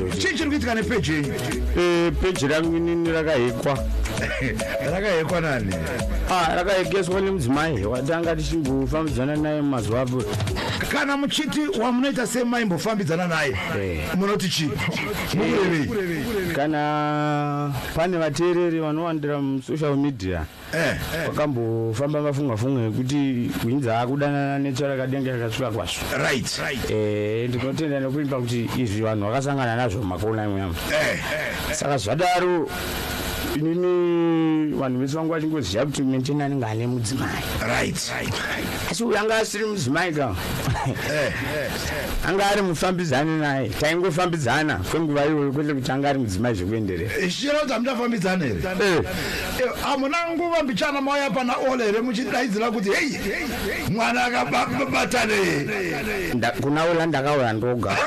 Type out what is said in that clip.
Chii chiri kuitika nepeji yenyu? Eh, peji rangu inini rakahekwa. Rakahekwa nani? Ah, rakahekeswa nemudzimai watanga tichimbofambidzana naye mumazuva apo. Kana muchiti wamunoita semaimbofambidzana naye Eh. munoti chii? Mukurevei? Kana pane vateereri vanowandira musocial media Eh. wakambofamba mafunga funga ekuti hwinza akudanana netsvarakadenga yakasvika kwazvo. Right. Eh, ndinotenda nekuimba kuti izvi vanhu vakasangana nazvo makona imwe. Eh. Saka zvadaro inini vanhu vese vangu vachingoziva kuti Maintain anenge ane mudzimai. Right. Asi uyu anga asiri mudzimai ka. Eh. Anga ari mufambidzani naye, taingofambidzana kwenguva iyoyo, kwete kuti anga ari mudzimai zvekuenderera. Zvichireva kuti hamuchafambidzana here? Eh. Eh, hamuna nguva mbichana mauya pana Ole here muchidaidzira kuti hei, mwana akabatane? Kuna Ola ndakauya ndoga.